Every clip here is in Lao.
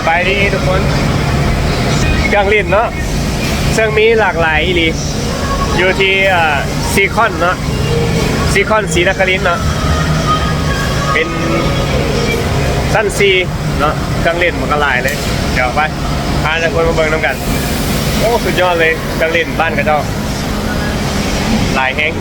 ສະບາຍດີທຸກຄົນ ເຄື່ອງຫຼິ້ນເນາະ ເຊິ່ງມີຫຼາກຫຼາຍອີ່ຫຼີ ຢູ່ທີ່ ເອີ ຊີຄອນເນາະ ຊີຄອນ ສີນະຄະລິນເນາະ ເປັນຊັ້ນສີ່ເນາະ ເຄື່ອງຫຼິ້ນມັນກໍຫຼາຍເລີຍ ດຽວໄປ ພາທຸກຄົນມາເບິ່ງນຳກັນ ໂອ້ ສຸດຍອດເລີຍ ເຄື່ອງຫຼິ້ນບ້ານເຂົາເຈົ້າ ຫຼາຍແຮງ.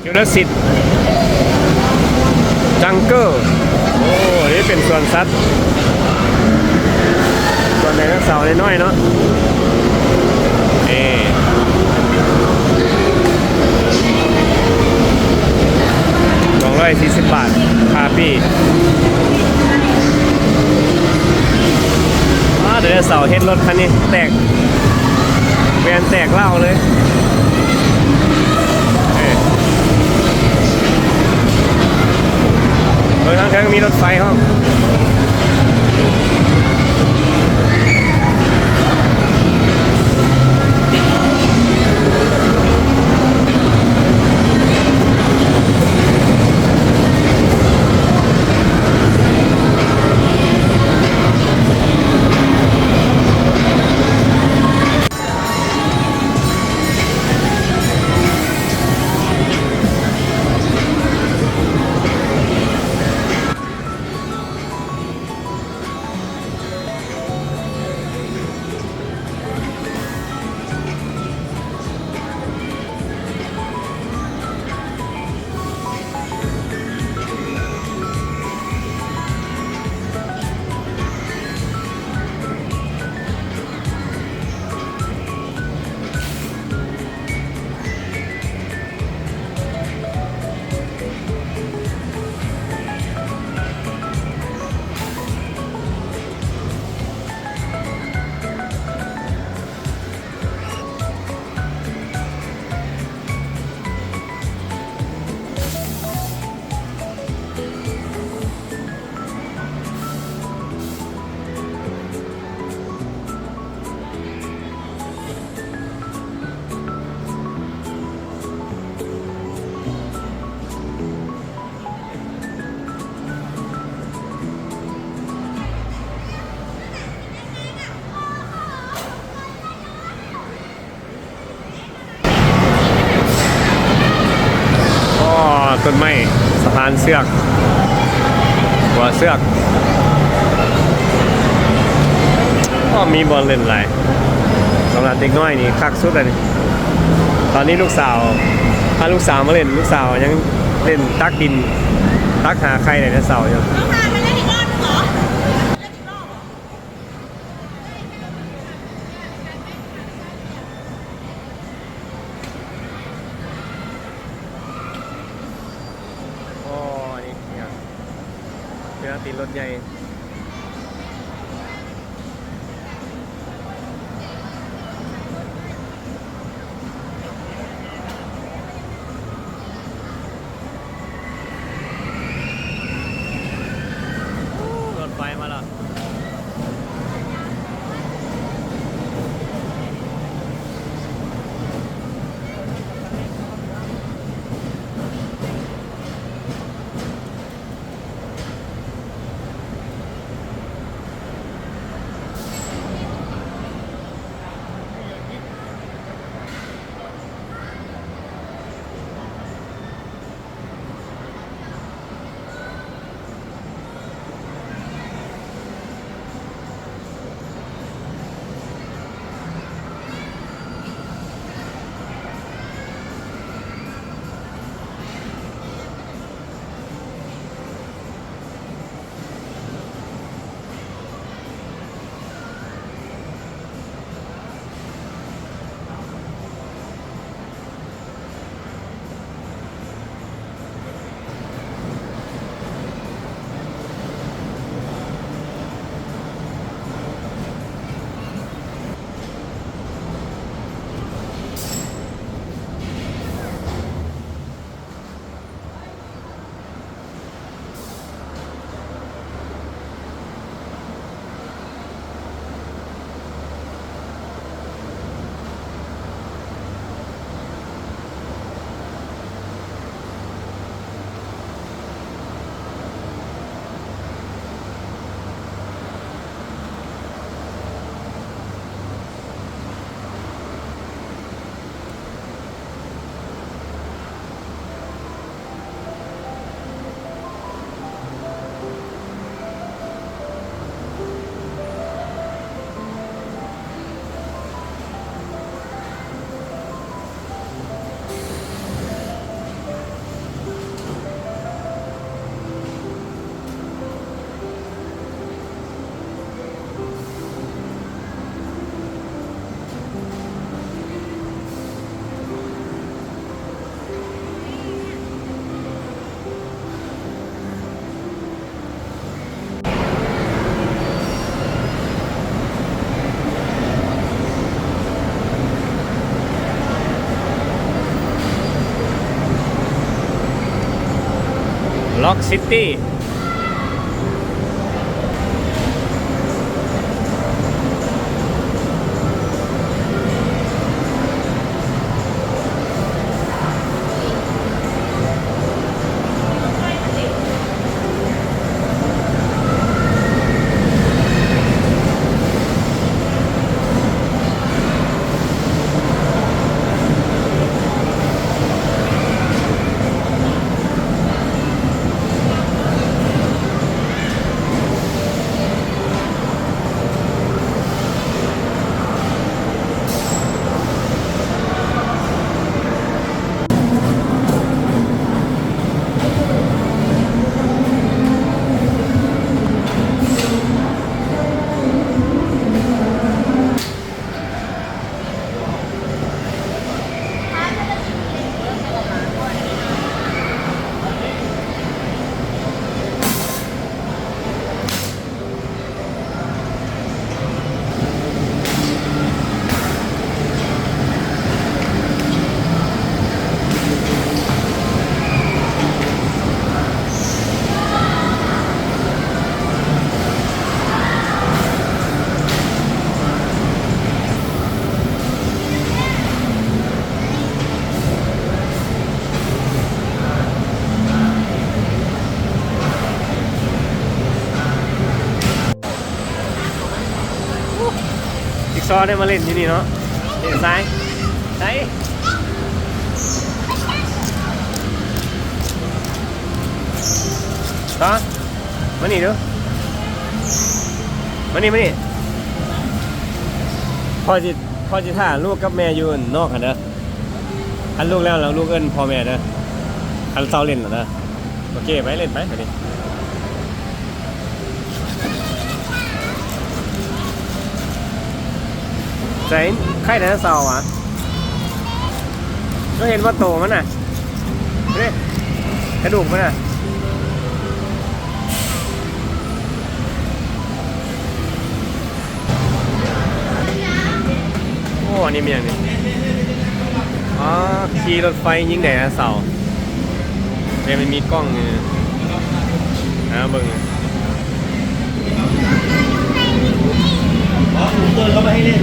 ຈູລາສິກ ຈັງເກີ ໂອ້ ນີ້ເປັນສວນສັດ ສວນໄດໂນເສົານ້ອຍໆເນາະ ເອີ ສອງຮ້ອຍສີ່ສິບບາດ ຄ່າປີ້ ອ້າ ໄດໂນເສົາເຮັດລົດຄັນນີ້ແຕກ ແວ່ນແຕກເຫຼົ່າເລີຍ ເອີ ເບິ່ງທາງເທິງມີລົດໄຟພ້ອມ. ອໍ ຕົ້ນໄມ້ ສະພານເຊືອກ ຂົວເຊືອກ ອໍ ມີບ່ອນຫຼິ້ນຫຼາຍ ສຳລັບເດັກນ້ອຍນີ້ຄັກສຸດແລ້ວນີ້ ຕອນນີ້ລູກສາວ ພາລູກສາວມາຫຼິ້ນ ລູກສາວຍັງຫຼິ້ນຕັກດິນ ຕັກຫາໄຂ່ໄດໂນເສົາຢູ່. ອໍ ອັນນີ້ຫຍັງ ເປັນອັນຕີນລົດໃຫຍ່. ລົດໄຟມາແລ້ວ. Rock City. ຈິກຊໍໄດ້ມາຫຼິ້ນຢູ່ນີ້ເນາະ ຫຼິ້ນຊາຍ ໃສ ຕໍ່ ມານີ້ດູ ມານີ້ ມານີ້ ພໍ່ຊິ ພໍ່ຊິຖ້າລູກກັບແມ່ຢູ່ນອກຫັ້ນເດີ ຄັນລູກແລ້ວ ແລ້ວລູກເອີ້ນພໍ່ແມ່ເດີ ຄັນເຊົາຫຼິ້ນແລ້ວເດີ ໂອເຄ ໄປຫຼິ້ນໄປບາດນີ້. ໃສ ໄຂ່ໄດໂນເສົາຫວາ? ເຈົ້າເຫັນບໍ່ໂຕມັນນະ? ເດ້ ກະດູກມັນນະ. ໂອ້ ອັນນີ້ແມ່ນຫຍັງນີ້? ອໍ ຂີ່ລົດໄຟຍິງໄດໂນເສົາ. ແຕ່ມັນມີກ້ອງຢູ່ ຫາເບິ່ງ ເອົາເຕີນເຂົ້າໄປໃຫ້ເລ່ນ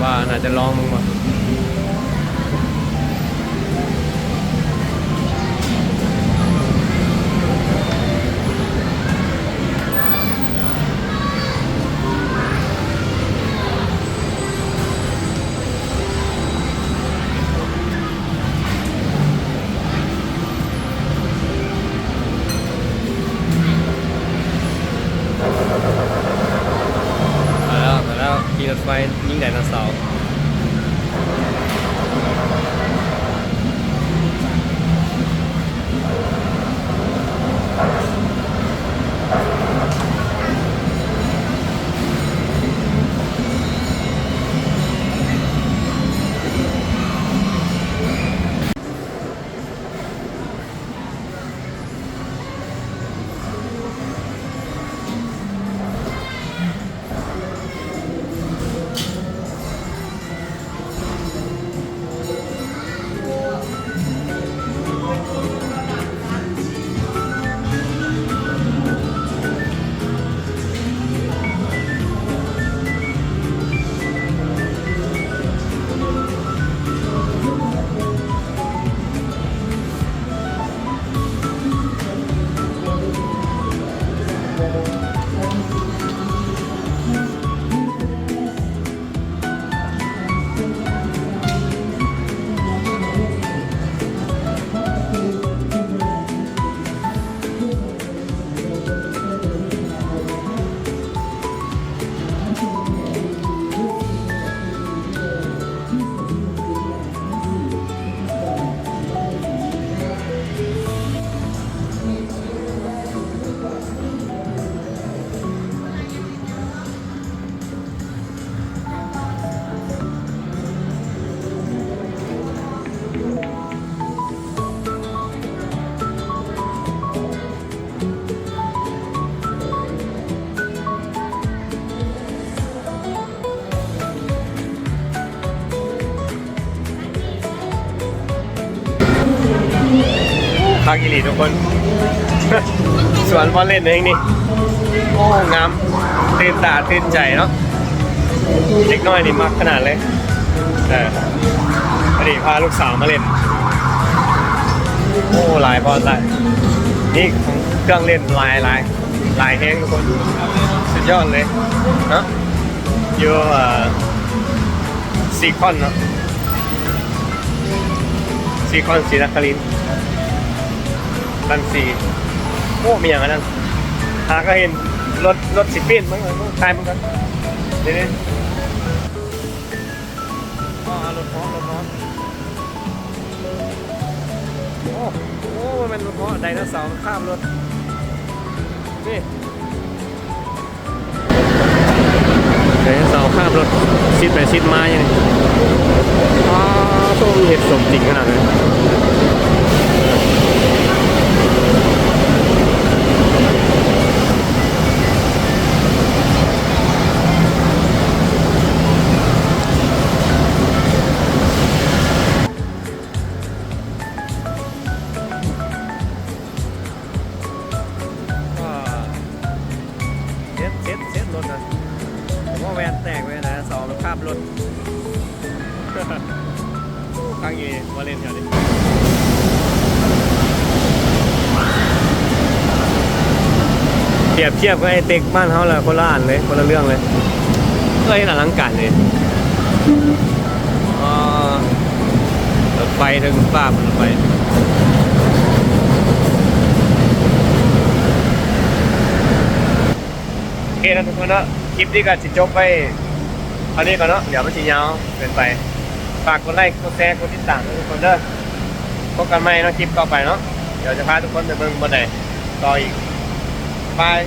ວ່າໜ້າຈະລອງເບິ່ງບໍ່. ມາແລ້ວ ມາແລ້ວ ຂີ່ລົດໄຟຍິງໄດໂນເສົາ. ຄັກອີ່ຫຼີທຸກຄົນ ສວນບ່ອນຫຼິ້ນແຫ່ງນີ້ ໂອ້ ງາມ ຕື່ນຕາຕື່ນໃຈເນາະ ເດັກນ້ອຍນີ້ມັກຂະໜາດເລີຍ. ເອີ ພໍດີພາລູກສາວມາຫຼິ້ນ ໂອ້ ຫຼາຍບ່ອນຫຼາຍ ນີ້ເຄື່ອງຫຼິ້ນຫຼາຍໆ ຫຼາຍແຮງທຸກຄົນ ສຸດຍອດເລີຍເນາະ ຢູ່ ເອີ ຊີຄອນເນາະ ຊີຄອນ ສີນະຄະລິນ ພັນສີ່ ໂອ້ ມີຫຍັງອັນນັ້ນ ຫາກໍເຫັນລົດ ລົດສະປີດ ເບິ່ງ ເບິ່ງ ຖ່າຍເບິ່ງກ່ອນ ນີ້ໆ ອໍ ລົດເຫາະ ລົດເຫາະ ໂອ້ ໂອ້ ມັນແມ່ນລົດເຫາະ ໄດໂນເສົາຄາບລົດ ນີ້ ໄດໂນເສົາຄາບລົດ ຊິດໄປຊິດມາຢູ່ນີ້ ອ້າ ໂຕ ມັນເຮັດສົມຈິງຂະໜາດເລີຍ. ເຊັດ ເຊັດ ເຊັດລົດນະ ໂອ້ ແວ່ນແຕກເລີຍນະ ສອງມັນຄາບລົດ ໂອ້ ຄັກອີ່ຫຼີ ມາຫຼິ້ນແຖວນີ້ ປຽບທຽບກັບໄອ້ເຕັກບ້ານເຮົາລະຄົນລະອັນເລີຍ ຄົນລະເລື່ອງເລີຍ ເອີ ເຮັດອະລັງການເລີຍ. ອໍ ລົດໄຟເທິງຟ້າ ລົດໄຟ. ໂອເຄເນາະທຸກຄົນເນາະ ຄລິບນີ້ກໍຊິຈົບໄວ້ເທົ່ານີ້ກ່ອນເນາະ ດຽວມັນຊິຍາວເກີນໄປ. ຝາກກົດໄລ ກົດແຊ ກົດຕິດຕາມທຸກຄົນເດີ. ພົບກັນໃໝ່ເນາະ ຄລິບຕໍ່ໄປເນາະ ດຽວຈະພາທຸກຄົນໄປເບິ່ງບ່ອນໃດຕໍ່ອີກ. ບາຍ.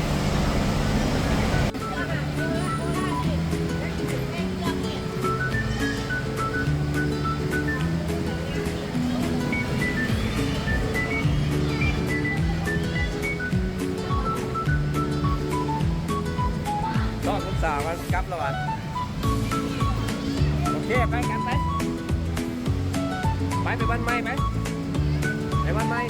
ຕ້ອນລູກສາວກັນກັບລະຫວາ. ໂອເຄ ໄປກັນໄປ ໄປ ໄປບ້ານໃໝ່ ໄປ ໄປບ້ານໃໝ່.